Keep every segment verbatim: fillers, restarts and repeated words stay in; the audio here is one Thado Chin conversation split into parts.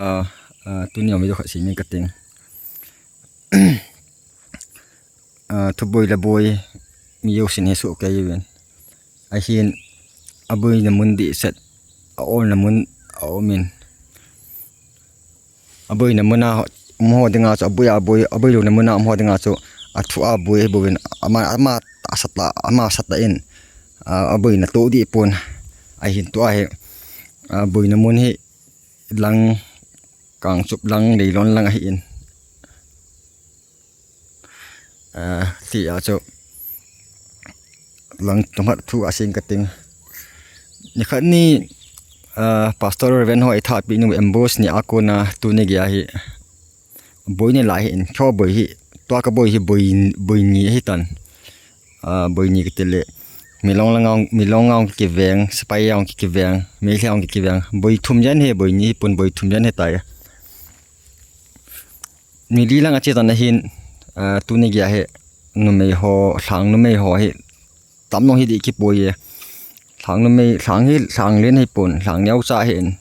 Ah, ah, tuni a video khat seimin kating. Ah, thuboi le boi mi jousen hi soh kei uvin. Ahin, aboina mun dehset, a-olna mun aumin. Aboina muna um ho dinga chu, aboi, aboi, aboilouna muna um ho dinga chu, athu aboi hi bouvin, ama, ama tahsa tah, ama sa tah in, ah, aboina toh deh pon. Ahin tua hi, ah, boina mun hi lang, Kangchup lang, Leilon lang ahin. Ah, tia chu lang tunghat thu asing kating. Nikhat ni, ah, Pastor Reverend ho ithahpeh nu ambush ni a kona tuni geiya hi boi ni lai hin, kho boi hi, tua kaboi hi boi, boi ni ahitan. Ah, boi ni kati le, Milong lang a, Milong a kiveng, Sepai a kiveng, Meitei a kiveng. Boi thum jen hi, boi ni hi pon boi thum jen hitai. Ni li lang ache tan ahin, ah, tuni geiya hi, numei ho, lhang numei ho hi, tamlou hi deh kipoi e. Lhang numei, lhang hi, lhang len hi pon, lhang neocha ahin.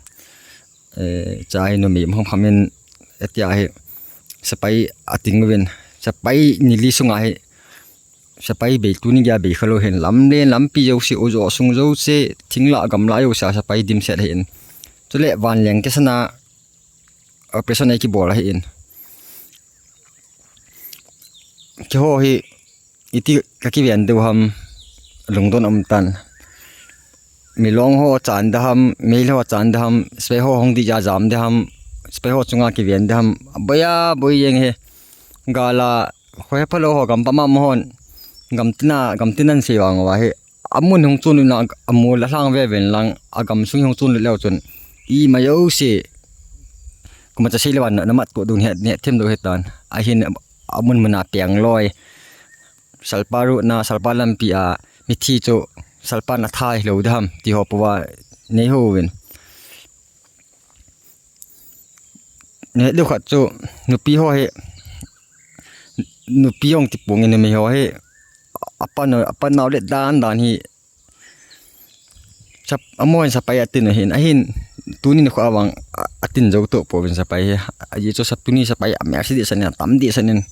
Eh, cha hi numei um khamkham in, atia hi, sepai ating uvin. Sepai ni li sunga hi, sepai bei tuni geiya bei khalou hin, lamlen, lampi jouse, ujo sung jouse, thing lah, gam lah jouse a sepai dimset ahin. Chule vanleng kisana, operation eikibol ahin. Keiho hi, iti kakiven diu ham, lungdon aum tan. Milong ho chan ding ham, Meitei ho chan ding ham, sepai ho hung ding a jam ding ham, sepai ho chunga kiven ding ham, aboi aboi jeng hi. Gal a, khohe phalou ho gam pam a um hon, gam tina, gam tina sei vang uva hi. Amun hung chon lut na, amol alhang veve in lang, agam sung hung chon lut leu chun, ima jouse, koimacha sei lou a na, namat toh ding, neh, neh them ding ahitan. Ahin, amun muna peng loi. Salpa rutna, salpa lampi a, mithi chu, salpan atha hilou ding ham, ti ho pouva, nei houvin. Neh deu khat chu, nupi ho hi, nupi jong ti pong in, numei ho hi, apan, apan nau let dan dan hi, sap-, amahon sepai atin u ahin, ahin, tuni nikho a vang, a, atin jou toh pouvin sepai hi, ajeh chu sap-, tuni sepai amel se dehset in, atam dehset in,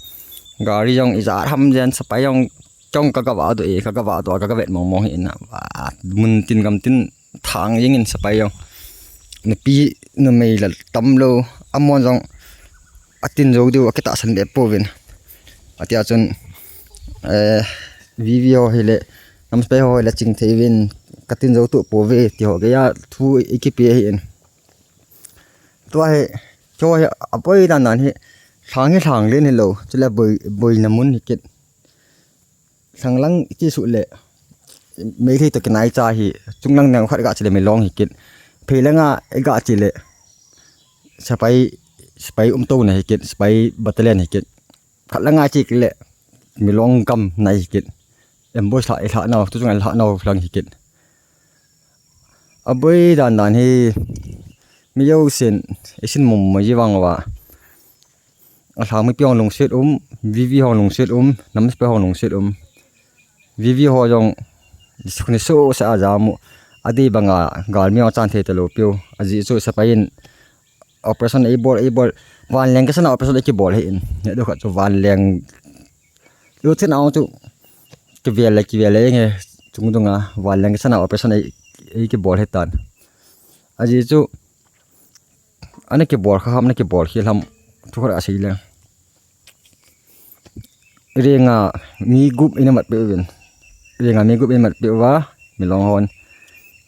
gari jong ijat ham jen, sepai jong, jong kagavah doh e, kagavah doh a, kagavet mong mong hi in, a, mun tin gam tin, thang jeng in sepai jong. Nupi numei la tamlou, amahon jong atin jou diu akitahsan be pouvin. Atia chun, eh, V V ho hile, nam sepai ho hile chingthei uvin, katin jou toh pouve, ti ho geiya thu ikipe ahin. Tua hi, keiho hi, aboi dan dan hi, lhang hi lhang len hilou, chule boi, boina mun hi kit. Lhang lang iti suh le, Meitei toh kinaicha hi, chunglang neo khat iga che le Milong hi kit. Phei langa iga che le, sepai, sepai umtouna hi kit, sepai battalion hi kit. Khat langa che kit le, Milong gam nai hi kit. Ambush lha, ilha nau, tu chunga ilha nau lang hi kit. Aboi dan dan hi, mi jousen, isin mong mong ji vang uva. Alhang mipi hon lungset um, V V hon lungset um, nam sepai hon lungset um. V V ho jong, ni so, ni so sa a jam u, adei banga, galmi ho chan thei talou piu, ajeh chu sepai in, operation eibol, eibol, vanleng kisana operation eikibol ahin, neh deu khat chu vanleng, lu chen a chu, kivel le, kivel le, enge, chung dunga, vanleng kisana operation ei, eikibol ahitan. Ajeh chu, ana kibol kha ham, ana kibol khel ham, thu khat asei leng. Renga mi gup ina mat peh uvin. Renga mi gup ina mat peh uva, Milong hon.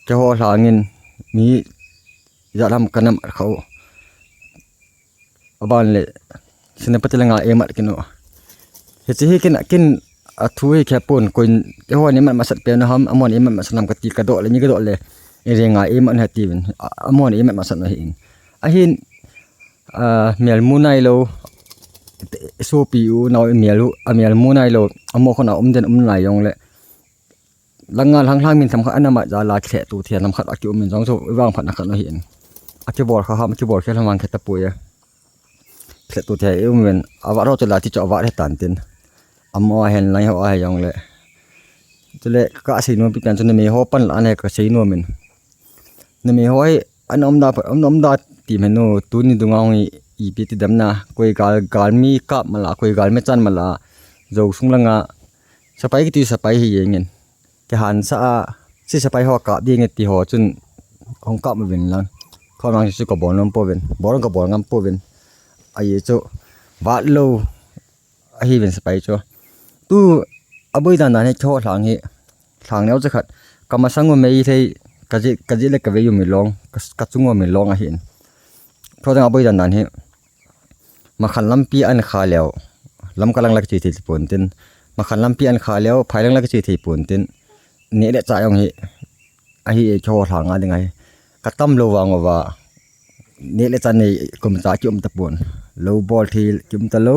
Keiho lhangin mi ijat ham kana mat kha u. Aban le, Senapati langa eimat kit u. Hiche hi kin, kin athu hi khe pon, koin, keihon eimat masat pen u ham, amahon eimat masat u ham kati, kadoh le, mi kadoh le, Renga eimat u ahi tiuvin, a, amahon eimat masat u ahin. Ahin, a, melmu nailou, sopi u, nao mel u, amel mu nailou, amaho khut a um den um nai jongle, langa lhang lhang min themkhat ana mat jal a, kilheh tu thei a themkhat akium in jong chu, ivang phatna khat u ahin. Akibol kha ham, akibol khel ham vang khe tapoi e. Kilheh tu thei a ium uvin, avat ho chu la ti chu avat ahi tan tin. Amaho ahin, lang ho ahi jongle. Chule kasei nom pi pen chu numei ho pan la ana kasei nom in. Numei ho hi, ana umda, ana umda ti menu tuni dunga hung i, ipi ti damna, koi gal, gal mi kap mala, koi gal mi chan mala, jo sung langa, sapai kiti sapai hi jengin. Ke hansa a, si sapai ho kap ding ti ho chun, hung kap ma vin lang. Kho nang si ka bol nom po vin, bol ka bol ngam po vin. Ai chu, vat lo, ahi vin sapai chu. Tu aboi dan dan hi kho hlang hi. Hlang neo cha khat. Ka masang u mei thei ka ji ka ji le ka vei u mi long, ka, ka chung u mi long ahi in. Kho dang aboi dan dan hi. Makhan lampi an kha leo. Lam ka lang lak chi thei pon tin. Makhan lampi an kha leo, phai lang lak chi thei pon tin. Ne le cha yong hi. Ahi e kho hlang a ding ahi. Ka tam lo vang uva. Ne le cha nei kum cha ki um ta pon. Lo bol thei ki um ta lo.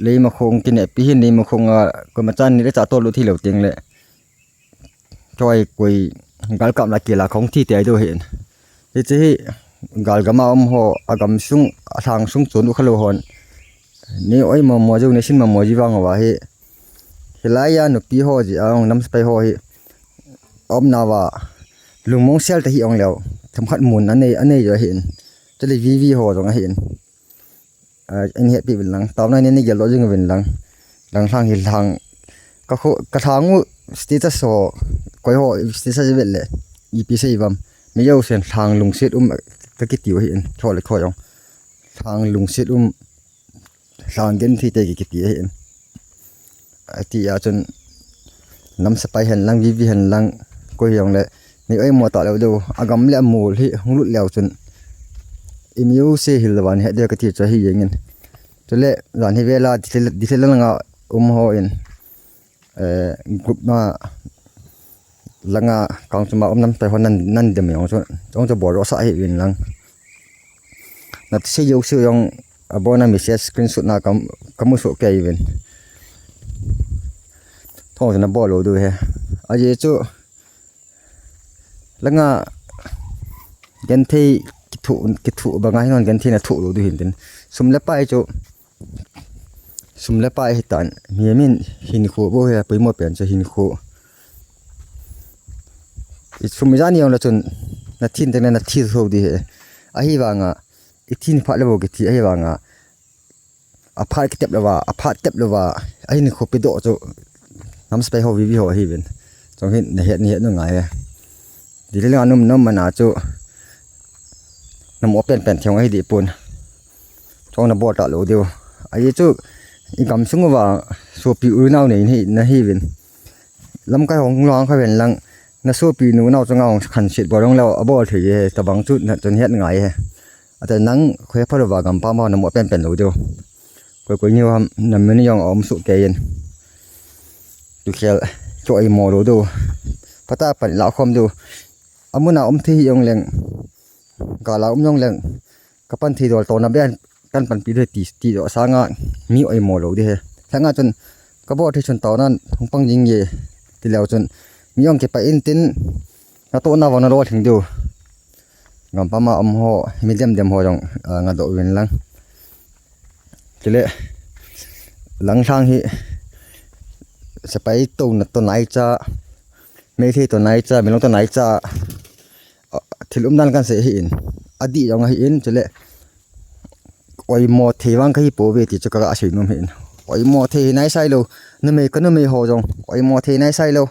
Leima khong kine pi hin leima khong a koi ma chan ni le cha to lu thi lo ting le. Choi koi gal kam la kila khong thi te ai do hin. Hiche hi gal gam a um ho a gam sung a thang sung chun u kha lo hon. Ni oi mo mo ju ni sin mo mo ji vang wa hi. Hilai a nupi ho ji a ong nam spai ho hi. Om na wa lungmong sel te hi ong leo. Tham khat mun anei anei jo hin. Chale vi vi ho jong a hin. A, in het pi vil lang. Tau na ni ni gel lo jing vil lang. Lang thang hi thang. Ka kho, ka thang u status ho. Koi ho status vel le. Ipi sei vam. Mi yo sen thang lungset um ka kiti u hi in. Kho le kho jong. Thang lungset um. Thang gen thi te ki kiti u hi in. Ati a chun nam sapai hen lang, vivi hen lang, koi hi ong le, ni oi mo ta leo deu, a gam le a mol hi, hung lut leo chun, i miu se hil van he de ka ti chu hi jeng in. Chule, zan hi vela, di thil, di thil langa um ho in, eh, group ma langa, kang chuma um nam tai ho nan, nan dem yong chu, chong chu bol ro sa hi vin lang. Na ti se yo se yong, a bona message screenshot na kam, kamu so ke vin. Thong na bol lo du he. A je chu, langa, genthei kithu, kithu banga hi non genthei na thu lo du hin tin. Sum le pai chu, sum le pai hi tan. Mi min hin khu bo he, pui mo pen chu hin khu. I sum i jani yong la chun, na thin teng na thi tho di he. Ahi vanga, i thin phat le bo kiti, ahi vanga. A phat kitep lova, a phat tep lova, a hin khopi do chu. Nam spai ho vivi ho hi vin. Chong hin na het ni het nu ngai. Di le nganum nam mana chu. Nam open pen thong ahi di pun. Chong na bol ta lo diu. Ahi chu i gam sung uva sopi u nau nei hi na hi vin. Lamkai hong lo ang kha ven lang. Na sopi nu nau chunga hong khan sit bol dong leo a bol thei e, tabang chu na chun het ngai e. Ate nang khoi pha lova gam pa ma na mo pen pen lo diu. Koi koi niu ham na menu yong om su ke yin. Tu khel chu ai mo lo diu. Pata pan la khom diu. Amuna om thei hi yong leng. Gala um yong leng. Ka pan thei dol to na ben. Kan pan pi de ti, ti do sanga mi oi mo lo di he. Sanga chun ka bo thi chun tau nan hung pang jing ye ti leo chun mi ong ke pa in tin na to na vang na lo thing diu. Gam pa ma um ho, mi dem dem ho jong, ah, nga do win lang. Kile lang thang hi sapai to na to nai cha, mei thei to nai cha, mi long to nai cha. Ah, thil um dan kan sei hi in. A di jong hi in, chule. Oi mo thei vang ka hi po ve ti chu ka ga sei nom hin. Oi mo thei nai sai lo. Numei ka numei ho jong. Oi mo thei nai sai lo.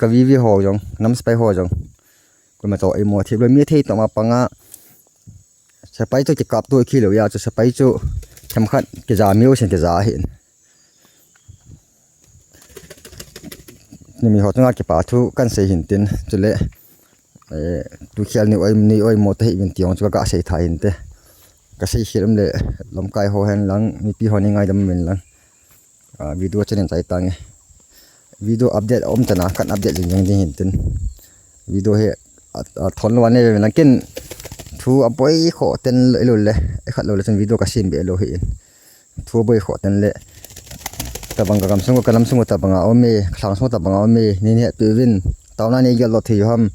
Ka vivi ho jong. Nam spai ho jong. Ko ma to oi mo thei lo mi thei to ma panga. Sapai chu ki kap to khi lo ya chu sapai chu. Tham khat ki ja mi o sen ki ja hin. Ni mi ho chunga kipa thu kan sei hin tin, chule, eh, tu khial ni oi, ni oi mo te hi vin ti ong chu ka sei tha hin te. Ka sei khial um le lamkai ho hen lang, mipi ho ni ngaidam min lang. Ah, video chen in chai tang e. Video update om chana kan update jing jing ding hin tin. Video hi a, a thon lo ne ve lang ken thu a boi kho ten lo le, e khat lo le chen video ka sim be lo hi in. Thu boi kho ten le. Tabang ka gam sung ka lam sung tabang a om e, ka thang sung tabang a om e, ni ni tu vin. Tau na ni gel lo thei ham.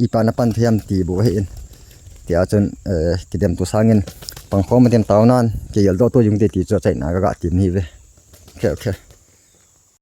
I pa na pan thei ham ti bo he in. Ti a chun, eh, ki dem tu sangin. Pang kho ma dem tau nan, ki gel do tu jung te ti chu chai na ka ga ti ni ve. Okay, okay.